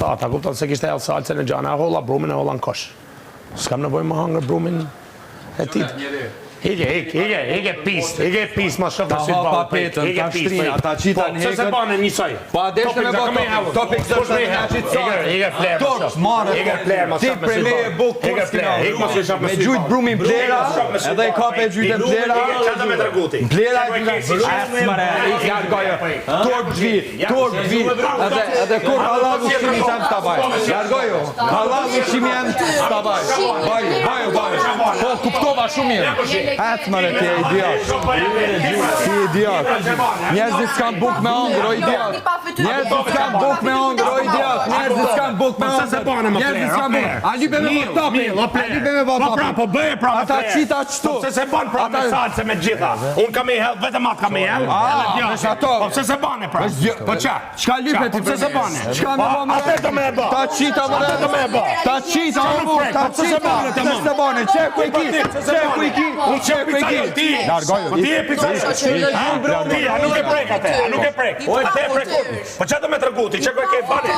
thatë, a kupton se kishte hedh salcën e gjana, e holla brumin e holla në kosh. S'kam nevojë me hangër brumin e tij. Ike, ike, ike, ike pis, ike pis, ma shoh Ta në sy hapa ballë, prit, petën, ike ta pis, shtrina, prit. ta qita Po, në pse se hekër. bane njësoj? Po a deshte Topik me za bë kam e topik, hedhur. topik Kush zështë me të hedh? na qitë Ike, salcën. ike fler, ma Turp, shoh. marrë Ike fler, ma Ti shoh me prej sy meje ballë. buk Ike kur fler, s'kina. ik mos e shoh me Me sy gjujt ballë. brumin plera, Ike, shoh me sy edhe i ballë, kape prit. gjujtën plera. Ike, qa do me tregu ti? Plera Qa e e ke si gjujtën. Mare, ik largojo. Turp t'vi, turp t'vi. Edhe edhe kur halal ushqimi tem s'ta baj. Largojo. Halal ushqimi jem s'ta baj. Baju, baju, baju. Po kuptova shumë mirë. Ec more ti je idiot. Ti idiot. Njerëzit s'kan buk me hongër, o idiot. Njerëzit s'kan buk me hongër, o idiot. Njerëzit s'kan buk me Po pse se hongër. bane më Njerëzit pler, o s'kan buk. pler. A lype me bë topi? Mill, o A pler. lype me bë Po topi? pra, po bëje pra me Ata pler. qita qëtu. Po pse se ban pra me Ata- salcë me gjitha? Unë kam i hedh, vetëm atë kam i hedh. Ah, edhe djathë. veç ato. Po pse se bane pra? Veç dja- Po qa? Çka lype Qa? ti Po pse se bane? Çka me Po, bë më? Atë do me e bë. Ta qita më Atë do me e bë. Ta qita Qa më nuk bu, prek? ta Po pse se qita. bane Pse tamam? se bane? Çe ku e ki? Po ti, pse se Çe ku bane? i ki? Unë Çe që ku i ki? pizzaiol ti. Largoju. Po ti je pizzaiol. Ha? Ti, a nuk e prek atë? A nuk e prek? Atë e prek unë. Po çfarë do me tregu ti? Çe ku e ke bane?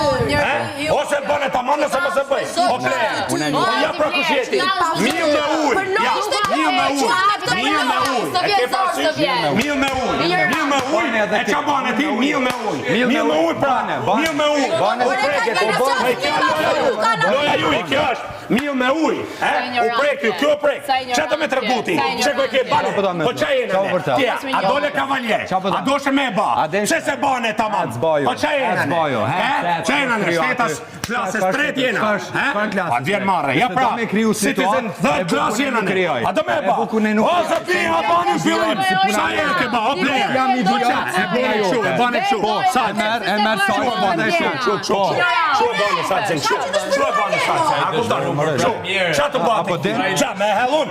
He? Ose bane tamam ose mos e bëj. O ple. Po ja pra kush je ti? Mill me ujë. Ja, mill me ujë. Mill me ujë. E ke parasysh? Mill me ujë. Mill me ujë. E ç'a bane ti? Mill me ujë. Mill me ujë pra. Mill me ujë. Bane. U prek e Po po bane. Kjo loja juj. Loja juj, kjo është. Mill me ujë. E? U prek ju, kjo u prek. Sa Ç'a do me tregu ti? ignorante, Çe ku e ke bane? po do me Po ç'a jena Qa ne? po vërtet? Ti, a dole kavaljer? Qa po do? A doshe me e ba? A desh- Pse se bane tamam? Ec bajo, Po ç'a jena ec ne? bajo, E? ec, ec, Ç'a jena ne? kryo Shtetas aty. klasës Çfarë tretë jena. çfarë- E? çfarë klasës Pa vjen marre. Ja Se pra. do me kriju Citizen situatë, third e class bukur ne jena nuk ne. krijoj. A do me e E ba? bukur ne nuk O krijoj. zotni, a bani fillim. Si puna Sa je ke ba? O ple. Jam idiot, Po qa? si E puna bane kështu, e jote. bane kështu. Po, Sa e merr, e merr sa Kështu e bane kështu, kështu, kështu. Po. Kështu e bane sa të kështu. Kështu e bane sa të A kupton? Kështu. Qa të Apo bati? den? Qa me hellun?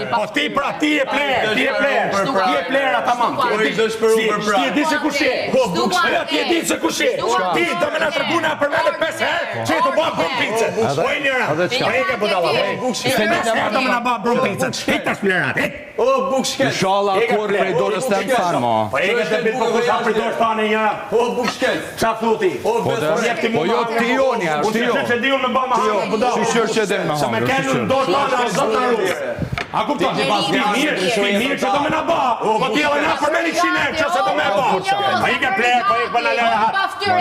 E? Po ti pra ti je player, ti je player. Ti je player tamam. Ti Po e i dëshpëruar si- për pra. Ti e di se kush je. Po, buk Po jo, ti e di se kush je. Ti do me na tregu na përmende 5 herë që të bën brum picën. Po i njëra. Edhe çka? Po e ke budalla. Se ne Pesë herë do me na bë brum picën. Ik tash plerat. Ik. O, buk shkel. Inshallah kur prej dorës tem than mo. Po e ke të bit po kush prej dorës tane njëra. O, buk shkel. Qa thu ti? O, Po besë. dhe- Jep ti Po mua jo me ti hangër. jo një, Unë ti jo. që që di unë me ba me hangër, budalla. Qysh është që din me Se me hangër, kenë qysh në dorë tane, o zot na ruaj. A kupton? Ti mirë, ti mirë që do me na ba. Po ti edhe na përmeni 100 herë që se do me e ba. Po i ke pler, po i bën lera hat.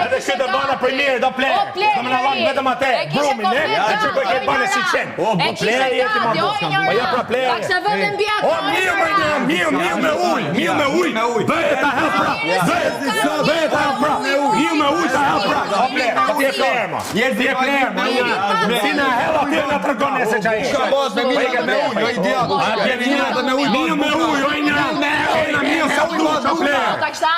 Edhe kë të bana për mirë, do pler. Do me na lan vetëm atë, brumin, ne? E që po i ke bane si qen. O, pler jeti ma bu. Po ja pra pler. Ta kisha vënë mbi atë. O mirë më një, mirë, mirë me ujë, mirë me ujë. Bëje ta hell prap. Bëje, bëje ta hell prap. Mirë me ujë ta hell prap. O pler, po ti je pler mo. Ti je pler mo. Ti na hell aty na tregon nëse çaj. Ka bëhet me mirë me ujë, jo idiot. A vjen Mirë dhe me ujë. Mirë me ujë, o injorant. Kena mirë sa du, sa pler.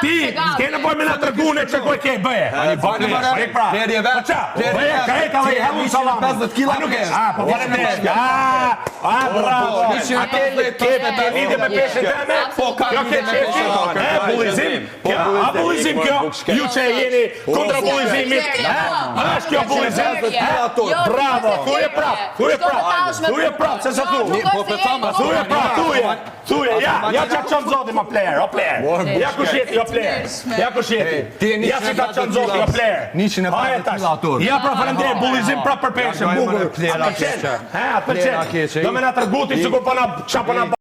Ti, ke nevojë me na tregu ne çka ke bëje. Ani bane Po, more. ik pra. Plerje vet. Po qa? Plerje Bëje, vet. krejt edhe i hellun sallamin. 150 kila A nuk e? plerë. A, po faleminderit. A, a, bravo. Po, 150 A ke ke lidhje me peshën teme? Po, ka Kjo ke lidhje me qefi? peshën tame. E, bullizim? Kjo, a bullizim kjo? Ju që jeni kontra bullizimit? E, a është kjo bullizim? E, bravo. Thuje prap, thuje prap. Thuje prap, se se thu. Po pe tham, a Thuje prap, thuje. Thuje, ja, ja qa çon zoti ma player, o player. Ja kush jeti, o player. Ja kush jeti. Ti je Ja si ta çon zoti, o player. 150 Haje tash. kila atur. Ja pra faleminderit, bullizim prap për peshën, Largoj, bukur. more, plera A të pëlqen? keqe. He, a të Plera pëlqen? keqe, Do me na tregu ti sikur po na qa po na.